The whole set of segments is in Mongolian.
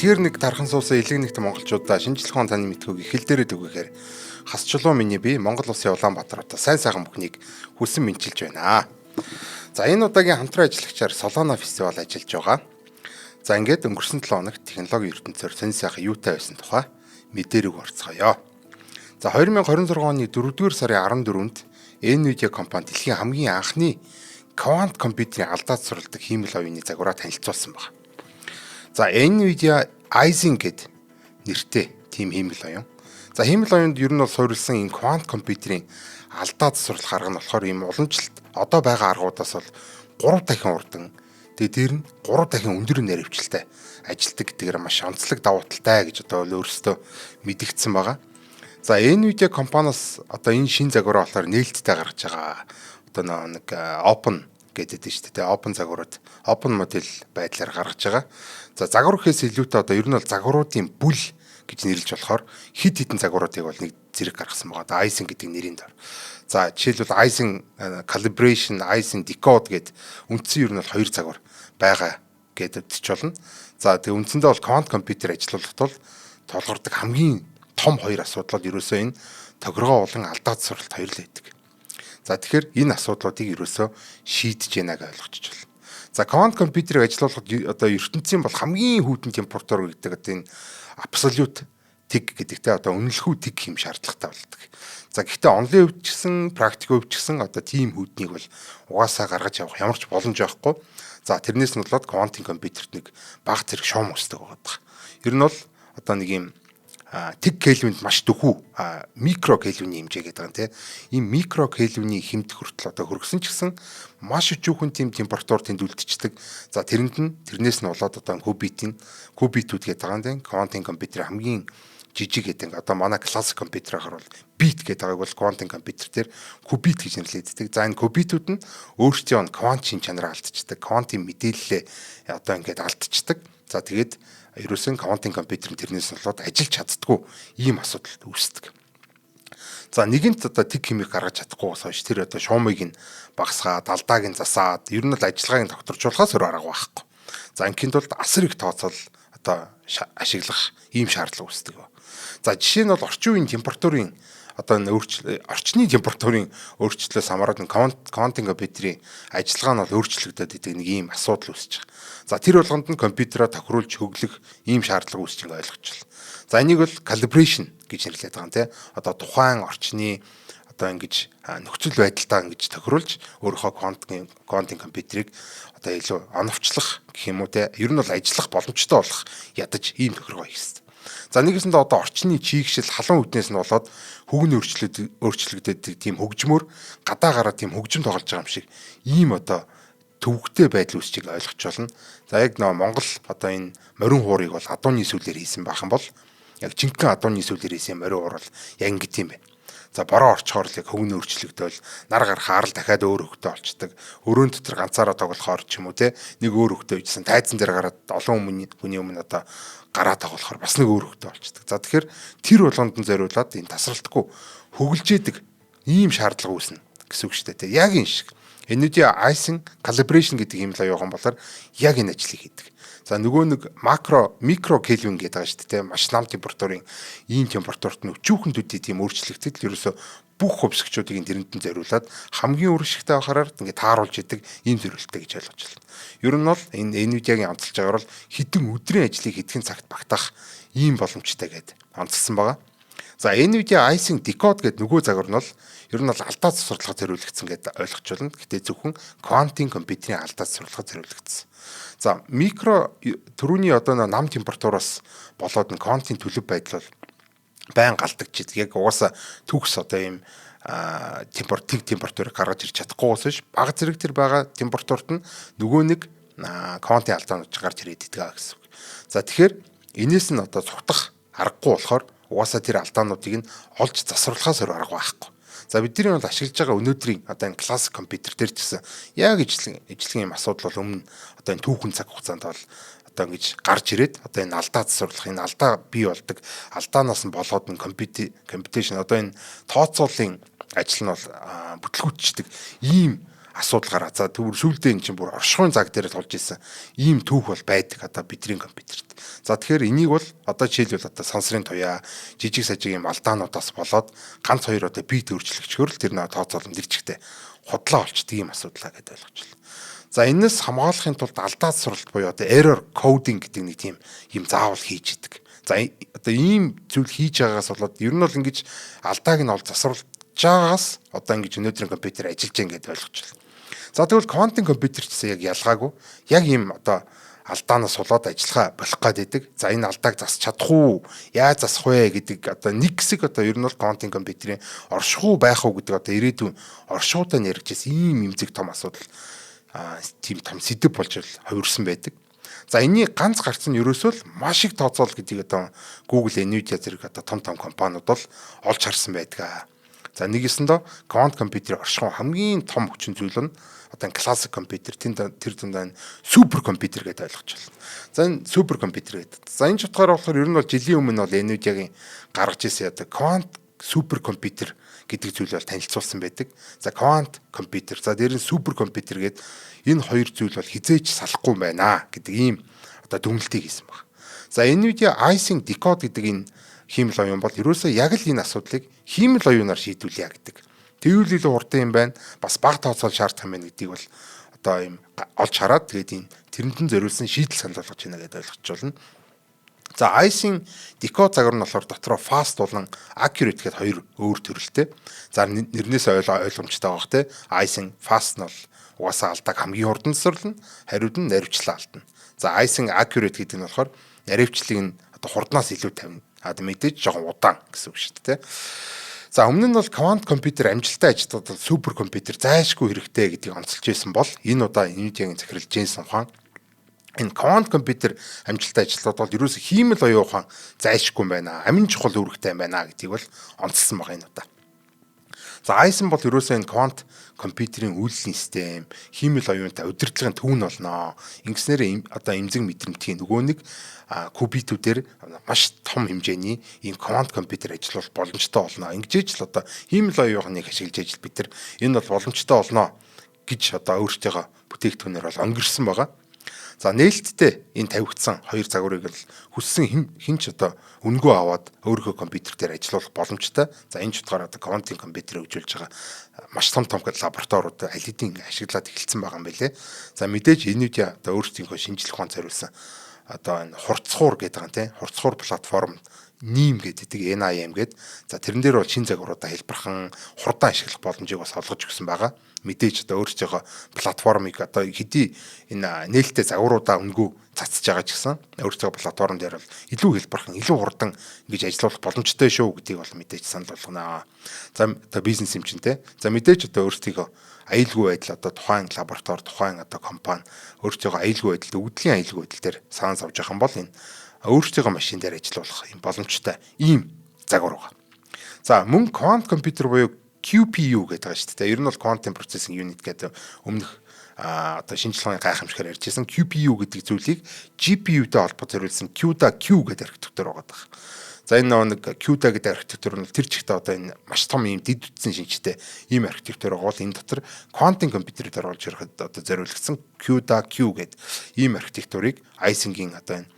Дэлхээр нэг тархан суусан элэг нэгт монголчуудаа шинжлэх ухаан таны мэдхүйг хэл дээрээ түгээхээр хас чулуу миний би Монгол улсын Улаанбаатар хотод сайн сайхан бүхнийг хүсэн мэнчилж байна. За, энэ удаагийн хамтран ажиллагчаар Solana фестивал ажиллаж байгаа. За, ингээд өнгөрсөн 7 хоногт технологийн ертөнцөөр сонь сайхан юутай байсан тухай мэдэрэг орцгоё. За, 2026 оны 4-р сарын 14-нд Nvidia компани дэлхийн хамгийн анхны квант компьютерийн алдаа засварладаг хиймэл оюуны загвараа танилцуулсан байна. За, Nvidia Ising гэд нэртэй тийм хиймэл оюун. За, хиймэл оюунд ер нь бол суурилсан энэ квант компьютерийн алдаа засварлах арга нь болохоор ийм уламжлалт одоо байгаа аргуудаас бол 3 дахин хурдан, тэгээ тэр нь 3 дахин өндөр наривчлалтай ажилтдаг гэдгээр маш онцлог давуу талтай гэж одоо өөрсдөө мэдэгдсэн байгаа. За, Nvidia компаниас одоо энэ шин загвараа болохоор нээлттэй гаргаж байгаа. Одоо нэг open гэдэг нь шүү дээ. Open загварууд, open model байдлаар гаргаж байгаа. За, загвар гэхээс илүүтэй одоо ер нь бол загваруудын бүл гэж нэрлэж болохоор хэд хэдэн загваруудыг бол нэг зэрэг гаргасан байгаа. Ising гэдэг нэрийн дор. За, жишээлбэл, Ising calibration, Ising decode гэд үндсэн ер нь бол хоёр загвар байгаа гэдэг ч болно. За, тэгээ үндсэндээ бол квант компьютер ажилуулах тул тулгардаг хамгийн том хоёр асуудал бол ерөөсөө энэ тохиргоо болон алдаа засварлалт хоёр л байдаг. За, тэгэхээр энэ асуудлуудыг ерөөсөө шийдэж яана гэж ойлгочих болно. За, квант компьютерийг ажилуулахад одоо ертөнцийн бол хамгийн хүйтэн температур гэдэг одоо энэ absolute тэг гэдэгтэй одоо үнэлэхүү тэг хэм шаардлагатай болдог. За, гэхдээ онлын хувьд ч гэсэн, практикийн хувьд ч гэсэн одоо тийм хүйтнийг бол угаасаа гаргаж явах ямар ч боломж байхгүй. За, тэрнээс нь болоод квантын компьютерт нэг бага зэрэг шуум өсдөг байгаа. Ер нь бол одоо нэг юм тэг кельвинд маш дөхүү, микро кельвиний хэмжээ гэдэг юм тий. Ийм микро кельвиний хэмт хүртэл одоо хөргсөн ч гэсэн маш өчүүхэн тийм температур тэнд үлдчихдэг. За, тэрэнд нь тэрнээс нь болоод одоо кубитийн кубитүүд гэдэг байгаа юм тий. Квантын компьютер хамгийн жижиг гэдэг, одоо манай классик компьютераар бол бит гэдэг байгааг бол квантын компьютер дээр кубит гэж нэрлэдэг. За, энэ кубитүүд нь өөрсдийн квант шин чанараа алдчихдаг. Квантын мэдээллээ одоо ингээд алдчихдаг. За, тэгээд ерөөсөн квантын компьютер нь тэрнээс болоод ажиллаж чаддаггүй ийм асуудал үүсдэг. За, нэгэнт одоо тэг хэмийг гаргаж чадахгүйгээс хойш тэр одоо шуумыг нь багасгаад, алдааг нь засаад, ер нь л ажиллагааг нь тогтворжуулахаас өөр арга байхгүй. За, ингийн тулд асар их тооцоол одоо ашиглах ийм шаардлага үүсдэг. За, жишээ нь бол орчин үеийн температурын одоо энэ орчны температурын өөрчлөлтөөс хамаарат квантын компьютерийн ажиллагаа нь бол өөрчлөгдөд идэг нэг ийм асуудал үүсэж байгаа. За, тэр болгонд нь компьютераа тохируулж хөглөх ийм шаардлага үүсэж байгааг ойлгочихлоо. За, энийг бол calibration гэж нэрлэдэг байгаа юм тий. Одоо тухайн орчны одоо ингэж нөхцөл байдалтай ингэж тохируулж өөрийнхөө квантын компьютерийг одоо илүү оновчлох гэх юм уу те. Ер нь бол ажиллах боломжтой болох ядаж ийм тохиргоо хийсэн. За, нэгэсэндээ одоо орчны чийгшил, халуун үднээс нь болоод хөгн өөрчлөгдөд тийм хөгжмөр гадаа гараа тийм хөгжим тоглож байгаа юм шиг ийм одоо төвөгтэй байдал үүсчийг ойлгож болно. За, яг нөө Монгол одоо энэ морин хуурыг бол адууны сүлээр хийсэн байх юм бол яг жинхэнэ адууны сүлээр хийсэн морин хуур бол яг ингэ юм байна. За, бороо орчхоор л яг хөвгний өөрчлөгдөөл, нар гарахаар л дахиад өөр хөвгтэй болчдөг. Өрөөнд дотор ганцаараа тоглохоор ч юм уу те, нэг өөр хөвгтэй байжсан, тайзан дээр гараад олон хүний өмнө одоо гараа тоглохоор бас нэг өөр хөвгтэй болчдөг. За, тэгэхээр тэр болгонд нь зориулаад энэ тасралтгүй хөглөжээдэг ийм шаардлага үүснэ гэсэн үг шүү дээ. Яг энэ шиг. Nvidia Ising calibration гэдэг юм л аюухан болохоор яг энэ ажлыг хийдэг. За, нөгөө нэг макро, микро кельвин гэдэг байгаа шүү дээ. Маш нам температурын ийм температурт нь өчүүхэн төдий тийм өөрчлөгдөд л ерөөсө бүх хувьсгчуудыг тэрэнд нь зориулаад хамгийн үр ашигтай байхаараа ингээд тааруулж идэг ийм зориулттай гэж ойлгож байна. Ер нь бол энэ Nvidia-гийн онцолж байгаагаар бол хэдэн өдрийн ажлыг хэдхэн цагт багтаах ийм боломжтой гэдээ онцлсан байгаа. За, Nvidia Ising Decode гэдэг нөгөө загвар нь бол ер нь бол алдаа засварлахад зориулагдсан гэдээ ойлгож байна. Гэтэ зөвхөн квантын компьютерийн алдаа засварлахад зориулагдсан. За, микро түрүүний одоо нам температураас болоод нь квантын төлөв байдал бол байн галдагч. Яг угаасаа төгс одоо ийм температур, тэг температурыг гаргаж ирч чадахгүйгээс биш, бага зэрэг тэр байгаа температурт нь нөгөө нэг квантын алдаанууд гарч ирээд идэг гэсэн үг. За, тэгэхээр энээс нь одоо цухтах аргагүй болохоор угаасаа тэр алдаануудыг нь олж засварлахаас өөр арга байхгүй. За, бидний бол ашиглаж байгаа өнөөдрийн одоо энэ классик компьютер дээр ч гэсэн яг ижлэн ижлэн юм асуудал бол өмнө одоо энэ түүхэн цаг хугацаанд бол одоо ингэж гарч ирээд одоо энэ алдаа засварлах, энэ алдаа бий болдог, алдаанаас нь болоод энэ computation, одоо энэ тооцооллын ажил нь бол бүтлгүүтчдэг ийм асуудал гараа. За, түр сүүлдээ эн чинь бүр оршихуйн цаг дээр тулж исэн ийм түүх бол байдаг одоо бидний компьютерт. За, тэгэхээр энийг бол одоо жишээлбэл одоо сансрын туяа, жижиг сажиг юм алдаануудаас болоод ганц хоёр одоо бит өөрчлөгчгөр л тэр нэг тооцоолон тэр чигтээ худлаа олчдөг юм асуудлаа гэдээ ойлгочлаа. За, энэс хамгаалахын тулд алдаа засварлалт буюу одоо error coding гэдэг нэг тийм юм заавал хийж идэг. За, одоо ийм зүйл хийж байгаагаас болоод ер нь бол ингэж алдааг нь ол засварлаж байгаагаас одоо ингэж өнөөдрийн компьютер ажиллаж байгаа гэдээ ойлгочлаа. За, тэгвэл квантын компьютер ч гэсэн яг ялгаагүй яг ийм одоо алдаанаас болоод ажиллахаа болох гээд байдаг. За, энэ алдааг засч чадах уу? Яаж засах вэ гэдэг одоо нэг хэсэг одоо ер нь бол квантын компьютерийн оршихуй байх уу гэдэг одоо ирээдүйн оршихуйтай нь яригдчихсэн ийм эмзэг том асуудал, тийм том сэдэв болж хувирсан байдаг. За, энэний ганц гарц нь ерөөсөө л маш их тооцоол гэдгийг одоо Google, Nvidia зэрэг одоо том том компаниуд бол олж харсан байдаг. За, нэг ёсондоо квант компьютерийн оршихуй хамгийн том хүчин зүйл нь одоо классик компьютер тэнд тэр дундаа энэ супер компьютер гэдээ ойлгож байна. За, энэ супер компьютер гэдэг. За, энэ ч утгаараа болохоор ер нь бол жилийн өмнө бол Nvidia-гийн гаргаж ирсэн одоо квант супер компьютер гэдэг зүйл бол танилцуулсан байдаг. За, квант компьютер, за дээр нь супер компьютер гэдэг энэ хоёр зүйл бол хэзээ ч салахгүй байна гэдэг ийм одоо дүгнэлтийг хийсэн байна. За, Nvidia Ising Decode гэдэг энэ хиймэл оюун бол ерөөсөө яг л энэ асуудлыг хиймэл оюунаар шийдүүлье гэдэг. Тэгвэл илүү хурдан юм байна. Бас бага тооцоол шаардах юм байна гэдгийг бол одоо ийм олж хараад, тэгээд энэ тэрэнд нь зориулсан шийдэл санал болгож байна гэдээ ойлгож байна. За, Ising decode загвар нь болохоор дотроо fast болон accurate гэдэг хоёр өөр төрөлтэй. За, нэрнээс ойлгомжтой байгаа те. Ising fast нь бол угаасаа алдааг хамгийн хурдан засварлана, хариуд нь наривчлан алдна. За, Ising accurate гэдэг нь болохоор наривчлалыг нь одоо хурднаас илүү тавина. А мэдээж жоохон удаан гэсэн үг шүү дээ. За, өмнө нь бол квант компьютер амжилттай ажилладаг бол супер компьютер зайлшгүй хэрэгтэй гэдгийг онцолж байсан бол энэ удаа Nvidia-гийн захирал Jensen Huang энэ квант компьютер амжилттай ажилладаг бол ерөөсө хиймэл оюун ухаан зайлшгүй юм байна. Амин чухал үүрэгтэй юм байна гэдгийг бол онцлсон байгаа энэ удаа. За, Ising бол ерөөсөө энэ квант компьютерийн үйлдлийн систем, хиймэл оюунтай удирдлагын төв нь болно. Ингэснээр одоо эмзэг мэдрэмтгий нөгөө нэг qubit үүдээр маш том хэмжээний ийм квант компьютер ажиллах боломжтой болно. Ингэж л одоо хиймэл оюун ухааныг ашиглаж ажил бид нар энэ бол боломжтой болно гэж одоо өөртөөхөө бүтээгдэхүүнээр бол онгирсон байгаа. За, нээлттэй энэ тавигдсан хоёр загварыг л хүссэн хэн ч одоо үнэгүй аваад өөрийнхөө компьютер дээр ажиллуулах боломжтой. За, энэ ч утгаараа одоо квантын компьютер хөгжүүлж байгаа маш том том лабораториуд аль хэдийн ашиглаад эхэлсэн байгаа юм билэ. За, мэдээж Nvidia одоо өөрсдийнхөө шинжлэх ухаан зориулсан одоо энэ хурцхуур гэдэг юм тийм хурцхуур платформ NIM гэдэг NIM гээд, за, тэрэн дээр бол шин загваруудаа хэлбэрхэн хурдан ашиглах боломжийг бас олгож өгсөн байгаа. Мэдээж одоо өөрсдийнхөө платформыг одоо хэдий энэ нээлттэй загваруудаа үнэгүй цацж байгаа ч гэсэн өөрсдийнхөө платформ дээр бол илүү хэлбэрхэн, илүү хурдан ингэж ажиллах боломжтой шүү гэдгийг бол мэдээж санал болгоно. За, одоо бизнес юм чинь те. За, мэдээж одоо өөрсдийнхөө аюулгүй байдал, одоо тухайн лаборатори, тухайн одоо компани өөрсдийнхөө аюулгүй байдалд, өгөгдлийн аюулгүй байдал дээр санаа зовж байгаа юм бол энэ өөрсдийнхөө машин дээр ажиллуулах юм боломжтой ийм загвар байгаа. За, мөн квант компьютер буюу QPU гэдэг байгаа шүү дээ. Ер нь бол Quantum Processing Unit гэдэг өмнөх одоо шинжлэх ухааны гайхамшигаар ярьж байсан QPU гэдэг зүйлийг GPU-тэй холбож зориулсан CUDA Q гэдэг архитектур байгаа даа. За, энэ нэг CUDA гэдэг архитектур нь тэр чигтээ одоо энэ маш том ийм дэд үтсэн шинжтэй ийм архитектур байгаа бол энэ дотор квантын компьютерүүд оруулж ирэхэд одоо зориулагдсан CUDA Q гэдэг ийм архитектурыг Ising-ийн одоо энэ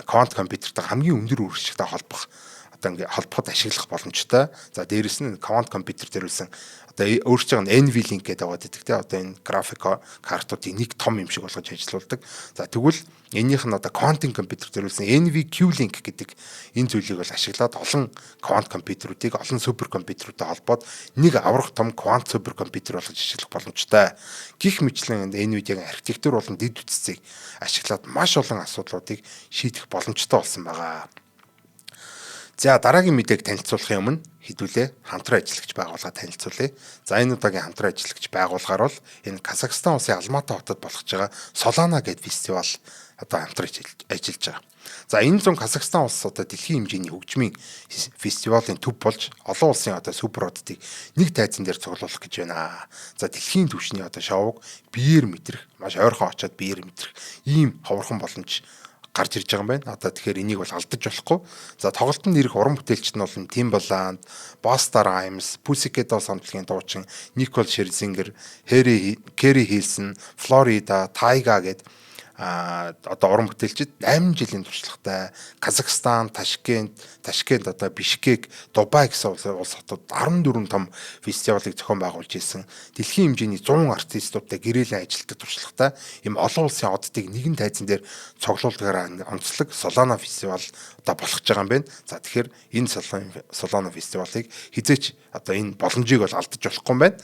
квант компьютертэй хамгийн өндөр үүрэгчтэй холбох, одоо ингээ холбоход ашиглах боломжтой. За, дээрэс нь квант компьютер зориулсан одоо өөрсдөө нь NVLink гэдэг байгаа гэдэг те, одоо энэ график картуудыг нэг том юм шиг болгож ажиллаулдаг. За, тэгвэл энийх нь одоо квантын компьютер зориулсан NVQ Link гэдэг энэ зүйлийг бол ашиглаад олон квант компьютеруудыг олон супер компьютеруудтай холбоод нэг аврах том квант супер компьютер болгож ашиглах боломжтой. Гэх мэтчилэн NVIDIA-гийн архитектур болон дэд бүтцийг ашиглаад маш олон асуудлуудыг шийдэх боломжтой болсон байгаа. За, дараагийн мэдээг танилцуулахын өмнө хэдүүлээ хамтран ажиллагч байгууллага танилцуулъя. За, энэ удаагийн хамтран ажиллагч байгууллагаар бол энэ Казахстан улсын Алматы хотод болгож байгаа Solana гэдэг фестивал одоо хамтран ажиллаж байгаа. За, энэ зун Казахстан улс одоо дэлхийн хэмжээний хөгжмийн фестивалийн төв болж олон улсын одоо супер оддыг нэг тайзан дээр цуглуулах гэж байна. За, дэлхийн түвшний одоо шоуг биеэр мэдрэх, маш ойрхон очиод биеэр мэдрэх ийм ховорхон боломж гарч ирж байгаа юм байна. Одоо тэгэхээр энийг бол алдаж болохгүй. За, тоглолтод ирэх уран бүтээлчд нь бол Timbaland, Busta Rhymes, Pussycat Dolls хамтлагийн дуучин Nicole Scherzinger, Harry Keri Hilson, Flo Rida, Tyga гээд одоо уран бүтээлчид 8 жилийн туршлагатай Казахстан, Ташкент, одоо Бишкек, Дубай гэсэн улс хотод 14 том фестивалыг зохион байгуулж ирсэн. Дэлхийн хэмжээний 100 артистуудтай гэрээлэн ажилладаг туршлагатай ийм олон улсын оддыг нэгэн тайзан дээр цуглуулдгаараа онцлог Solana фестивал одоо болох гэж байгаа юм байна. За, тэгэхээр энэ Solana фестивалыг хэзээ ч одоо энэ боломжийг бол алдаж болохгүй юм байна.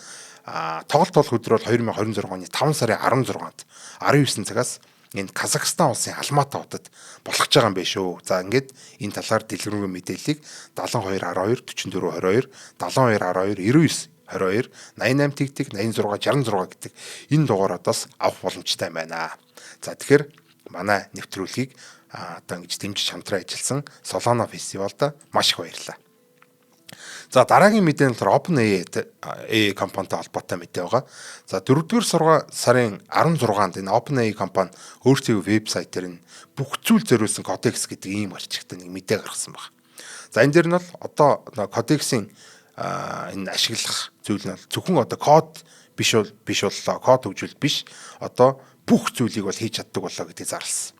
Тоглолт болох өдөр бол 2026 оны 5 сарын 16-нд 19 цагаас энэ Казахстан улсын Алматы хотод болох гэж байгаа юм байна шүү. За, ингээд энэ талаар дэлгэрэнгүй мэдээллийг 72 12 44 22, 72 12 99 22, 88 тэгтэг 86 66 гэдэг энэ дугааруудаас авах боломжтой юм байна. За, тэгэхээр манай нэвтрүүлгийг одоо ингэж дэмжиж хамтран ажилласан Solana фестивалда маш их баярлалаа. За, дараагийн мэдээ нь болохоор OpenAI AI компанитай холбоотой мэдээ байгаа. За, 4-р сарын 16-нд энэ OpenAI компани өөрсдийн вебсайт дээр нь бүх зүйл зориулсан Codex гэдэг ийм гарчигтай нэг мэдээ гаргасан байна. За, энэ дээр нь бол одоо Codex-ийн энэ ашиглах зүйл нь бол зөвхөн одоо код биш боллоо, код хөгжүүлэлт биш. Одоо бүх зүйлийг бол хийж чаддаг боллоо гэдгийг зарласан.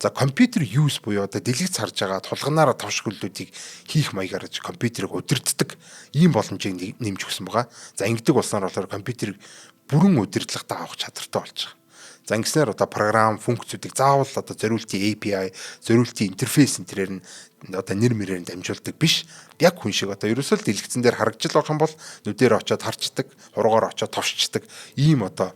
За, computer use буюу одоо дэлгэц харж байгаа тулганаараа товшгөллүүдийг хийх маягаар компьютерийг удирддаг ийм боломжийг нэмж өгсөн байгаа. За, ингэдэг болсноор болохоор компьютерийг бүрэн удирдлагатай авах чадвартай болж байгаа. За, ингэснээр одоо програм, функцүүдийг заавал одоо зориултын API, зориултын интерфейс энэ тэрээр нь одоо нэр мөрээр нь дамжуулдаг биш. Яг хүн шиг одоо ерөөсөө л дэлгэцэн дээр харагдаж байх юм бол нүдээр очиод харчдаг, хуруугаар очиод товшчдаг ийм одоо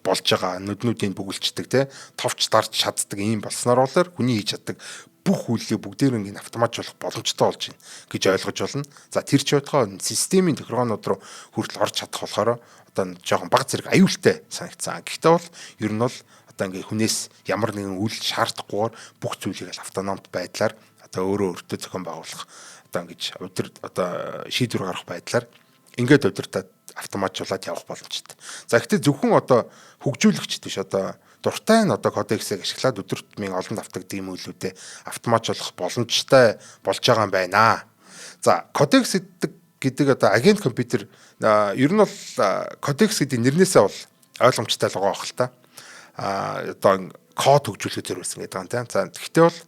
болж байгаа, нүднүүдийг бөглөчдөг, те, товч дарж чаддаг ийм болсноор болохоор хүний хийж чаддаг бүх үйлийг бүгдээр ингэ автоматжуулах боломжтой болж байна гэж ойлгож байна. За, тэр ч байтугай системийн тохиргоонууд руу хүртэл орж чадах болохоор одоо жоохон баг зэрэг аюултай санагдсан. Гэхдээ бол ер нь бол одоо ингээ хүнээс ямар нэгэн үйл шаардахгүйгээр бүх зүйлийг л автономт байдлаар одоо өөрөө өөртөө зохион байгуулах, одоо ингэж удир одоо шийдвэр гаргах байдлаар ингээд удирдаад автоматжуулаад явах боломжтой. За, гэхдээ зөвхөн одоо хөгжүүлэгч биш, одоо дуртай нь одоо Codex-ыг ашиглаад өдөр тутмын олон давтагддаг юм үйлүүдээ автоматжуулах боломжтой болж байгаа юм байна. За, Codex гэдэг одоо агент компьютер ер нь бол Codex гэдэг нэрнээсээ бол ойлгомжтой л байгаа бох л та. Одоо код хөгжүүлэхэд зориулсан гэдэг юм, тийм. За, тэгэхдээ бол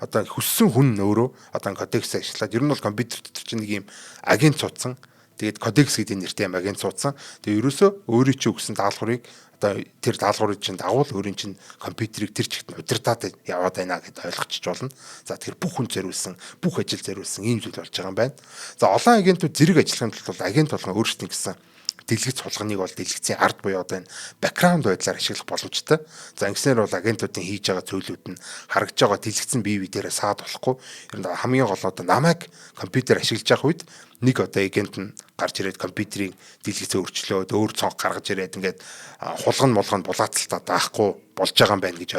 одоо хүссэн хүн өөрөө одоо Codex ашиглаад ер нь бол компьютер дотор чинь нэг юм агент суудсан. Тэгээд Codex гэдэг нэртэй юм агент суудсан. Тэгээд ерөөсөө өөрийн чинь өгсөн даалгаврыг, одоо тэр даалгаврыг чинь дагуул өөрийн чинь компьютерийг тэр чигт нь удирдаад яваад байна гэдээ ойлгочих болно. За, тэгэхээр бүх хүн зориулсан, бүх ажил зориулсан ийм зүйл болж байгаа юм байна. За, олон агентууд зэрэг ажиллахын тулд бол агент болгон өөрсдийн гэсэн дэлгэц хулганыг бол дэлгэцийн ард буюу одоо энэ background байдлаар ашиглах боломжтой. За, ингэснээр бол агентуудын хийж байгаа зүйлүүд нь харагдж байгаа дэлгэцэн бие бие дээрээ саад болохгүй. Ер нь хамгийн гол нь одоо намайг компьютер ашиглаж явах үед нэг одоо агент нь гарч ирээд компьютерийн дэлгэцээ өөрчлөөд өөр цонх гаргаж ирээд ингээд хулган молгонд булаацалтаа даахгүй болж байгаа юм байна гэж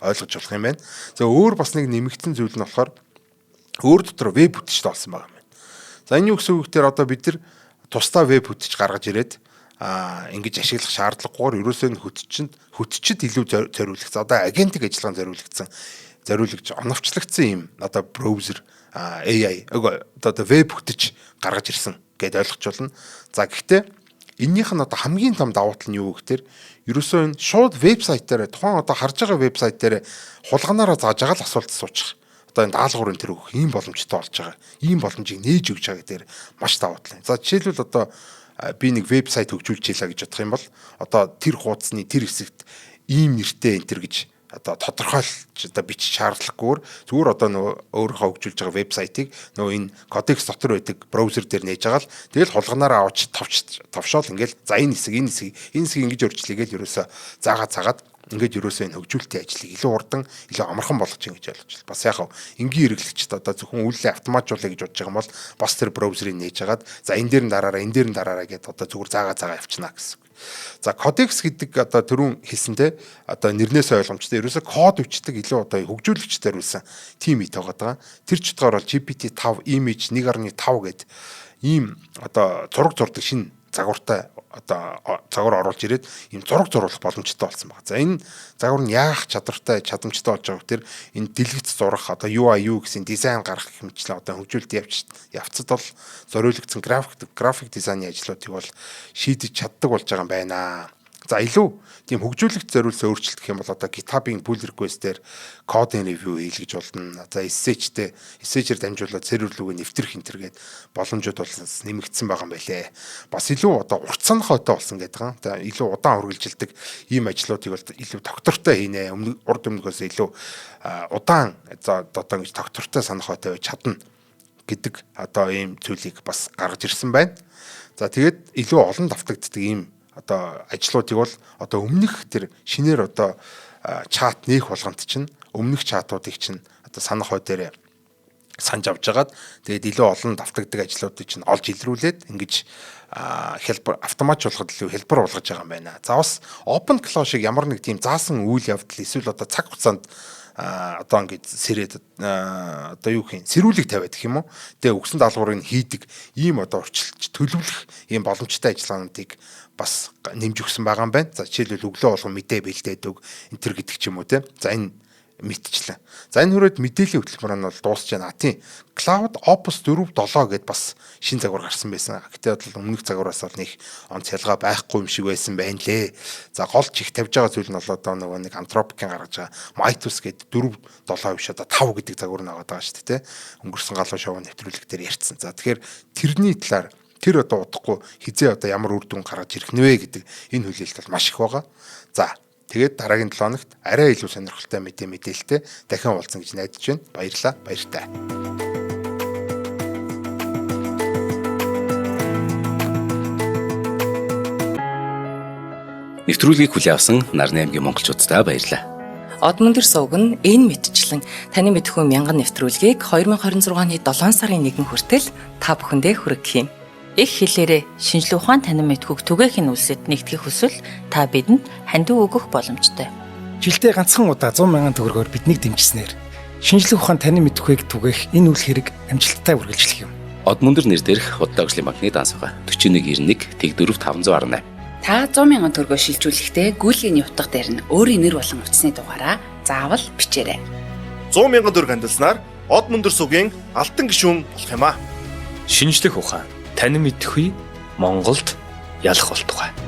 ойлгож болох юм байна. За, өөр бас нэг нэмэгдсэн зүйл нь болохоор өөр дотор веб бүтчтэй болсон байгаа юм байна. За, энэ юу гэсэн үг гэхээр одоо бид нар тусдаа веб хөтөч гаргаж ирээд ингэж ашиглах шаардлагагүйгээр ерөөсөө нь хөтчид илүү зориулагдсан. Одоо agentic ажиллагаанд зориулагдж оновчлогдсон юм одоо браузер AI одоо веб хөтөч гаргаж ирсэн гэдээ ойлгож байна. За, гэхдээ эннийх нь одоо хамгийн том давуу тал нь юу гэхээр ерөөсөө энэ шууд вебсайт дээр, тухайн одоо харж байгаа вебсайт дээр хулганаараа зааж байгаа л асуулт асуучих, одоо энэ даалгавар энэ тэр өгөх ийм боломжтой болж байгаа. Ийм боломжийг нээж өгч байгаа гэдгээр маш давуу тал. За, жишээлбэл, одоо би нэг вебсайт хөгжүүлж ийлаа гэж бодох юм бол одоо тэр хуудасны тэр хэсэгт ийм нэртэй энэ тэр гэж одоо тодорхойлж одоо бичих шаардлагагүйгээр зүгээр одоо нөгөө өөрийнхөө хөгжүүлж байгаа вебсайтыг нөгөө энэ Codex дотор байдаг браузер дээр нээж байгаа л тэгэл хулганаараа авч товч товшоол ингээл, за, энэ хэсэг, энэ хэсэг, энэ хэсэг ингэж өөрчлөе гээл ерөөсө заагаа цаагаад ингээд ерөөсөө энэ хөгжүүлэлтийн ажлыг илүү хурдан, илүү амархан болгож чинь гэж ойлгож байна. Бас яг энгийн хэрэглэгчд одоо зөвхөн үйлдэлээ автоматжуулъя гэж бодож байгаа юм бол бас тэр браузерыг нээж хагаад, за, энэ дээр нь дараараа, энэ дээр нь дараараа гэдээ одоо зүгээр заагаа заагаа явчихна гэсэн. За, Codex гэдэг одоо түрүүн хэлсэн, те, одоо нэрнээс ойлгомжтой, ерөөсө код бичдэг, илүү одоо хөгжүүлэгчдэр үлсэн тим ит байгаа даа. Тэр ч утгаар бол GPT-5 image 1.5 гээд ийм одоо зураг зурдаг шинэ загвартай одоо загвар оруулж ирээд ийм зураг зуруулах боломжтой болсон байна. За, энэ загвар нь яах чадвартай, чадамжтай болж байгаа вэ гэхээр энэ дэлгэц зурах, одоо UI UX-ийн дизайн гаргах гэх мэтчлэн одоо хөгжүүлэлт явж явцад бол зориулагдсан график дизайны ажлуудыг бол шийдэж чаддаг болж байгаа юм байна. За, илүү тийм хөгжүүлэлт зориулсан өөрчлөлт гэх юм бол одоо GitHub-ын pull request дээр кодын review хийлгэж болно. За, SSH-тэй, SSH-ээр дамжуулаад сервер рүүгээ нэвтрэх энэ тэр гээд боломжууд бол нэмэгдсэн байгаа юм байлээ. Бас илүү одоо урт санах ойтой болсон гэдэг юм. За, илүү удаан үргэлжилдэг ийм ажлуудыг бол илүү доктортой хийнэ. Өмнө урд өмнөхөөс илүү удаан за одоо ингэж доктортой санах ойтой байж чадна гэдэг одоо ийм зүйлийг бас гаргаж ирсэн байна. За, тэгээд илүү олон давтагддаг ийм одоо ажлуудыг бол одоо өмнөх тэр шинээр одоо чат нээх болгонд чинь өмнөх чатуудыг чинь одоо санах хой дээр санаж авч жагаад, тэгээд илүү олон давтагддаг ажлуудыг чинь олж илрүүлээд ингэж хялбар автоматжуулахад илүү хялбар болгож байгаа юм байна. За, бас OpenClaw шиг ямар нэг тийм заасан үйл явдал эсвэл одоо цаг хугацаанд одоо ингэж сэрээд, одоо юу гэх юм, сэрүүлэг тавиад гэх юм уу. Тэгээ өгсөн даалгаврыг хийдэг ийм одоо урьдчилж төлөвлөх ийм боломжтой ажиллагаануудыг бас нэмж өгсөн байгаа юм байна. За, жишээлбэл, өглөө болгон мэдээ бэлдээд өг энэ тэр гэдэг ч юм уу, те. За, энэ мэдчлээ. За, энэ хүрээд мэдээллийн хөтөлбөр нь бол дуусч байна. Тийм. Claude Opus 4.7 гэдээ бас шин загвар гарсан байсан. Гэтэ бол өмнөх загвараас бол нэг онц ялгаа байхгүй юм шиг байсан байна лээ. За, гол чих тавьж байгаа зүйл нь бол одоо нөгөө нэг Anthropic-ийн гаргаж байгаа Mythos гэдэг 4.7 биш, одоо 5 гэдэг загвар нь байгаа шүү дээ, тэ. Өнгөрсөн галуу шоу нэвтрүүлэг дээр ярьсан. За, тэгэхээр тэрний талаар тэр одоо удахгүй хизээ одоо ямар үр дүн гаргаж ирэх нь вэ гэдэг энэ хүлээлт бол маш их байгаа. За, тэгээд дараагийн 7 хоногт арай илүү сонирхолтой мэдээлэлтэй дахин уулзсан гэж найдаж байна. Баярлалаа. Баяртай. Нэвтрүүлгийг хүлээн авсан Нарны аймгийн монголчууддаа баярлалаа. Одмөндөр сувг нь энэ мэтчлэн таны мэдэхүй мянган нэвтрүүлгийг 2026 оны 7 сарын 1 хүртэл та бүхэндээ хүргэх юм. Их хэлээрээ шинжлэх ухаан танин мэдэхүйг түгээх нь үлсэд нэгтгэх хүсвэл та бидэнд хандив өгөх боломжтой. Жилдээ ганцхан удаа 100 мянган төгрөгөөр биднийг дэмжсэнээр шинжлэх ухаан танин мэдэхүйг түгээх энэ үйл хэрэг амжилттай үргэлжлэх юм. Одмөндөр нэр дээрх Худалдаа хөгжлийн банкны данс байгаа. 4191 тэг 4 518. Та 100 мянган төгрөгөөр шилжүүлэхдээ гүйлгээний утга дээр нь өөрийн нэр болон утасны дугаараа заавал бичээрэй. 100 мянган төгрөг хандилснаар Од мөндөр сувгийн алтан гишүүн болох юм аа. Шинжлэх ухаан танин мэдэхүй Монголд ялах болтугай.